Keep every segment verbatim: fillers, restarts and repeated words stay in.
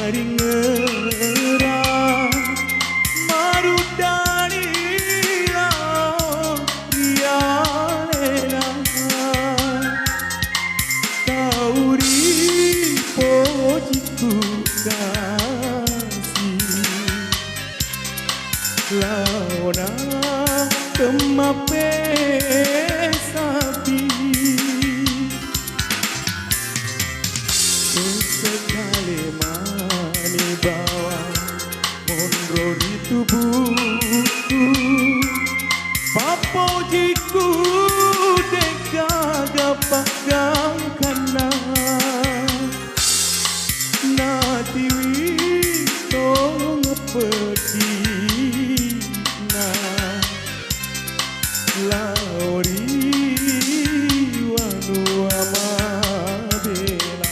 Ringerang maruddani lao ri alena, tau ripojikku kasi. Laona temmappesabbi, sessekale mani bawang monro ri tubukku. Pappojikku de'gaga paggangkanna. Natiwi tongeng pedina lao ri wanua mabela.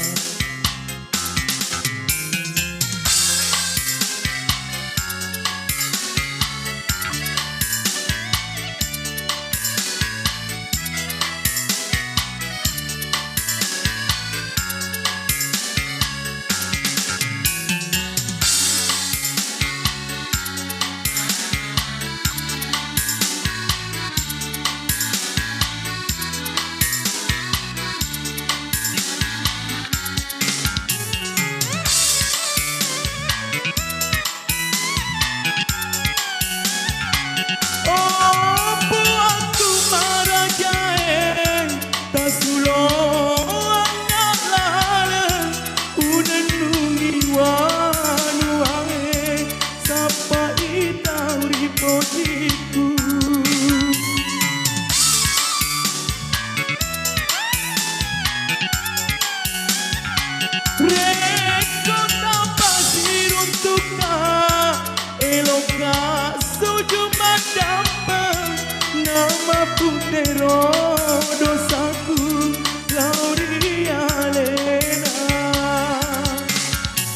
Oh, puangku marajae, tasulo angnga laleng, unennungi wanuae, sappai tau ri pojikku. Rekko tapasiruntukka, elokka sujud maddampeng, namapuddero dosaku lao ri alena.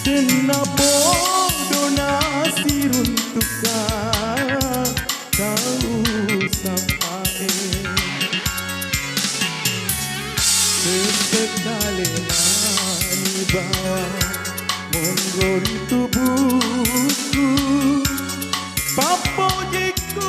Tennapodo nasiruntukka tau sappae. Sessekale mani bawang monro ri tubukku. Pappojikku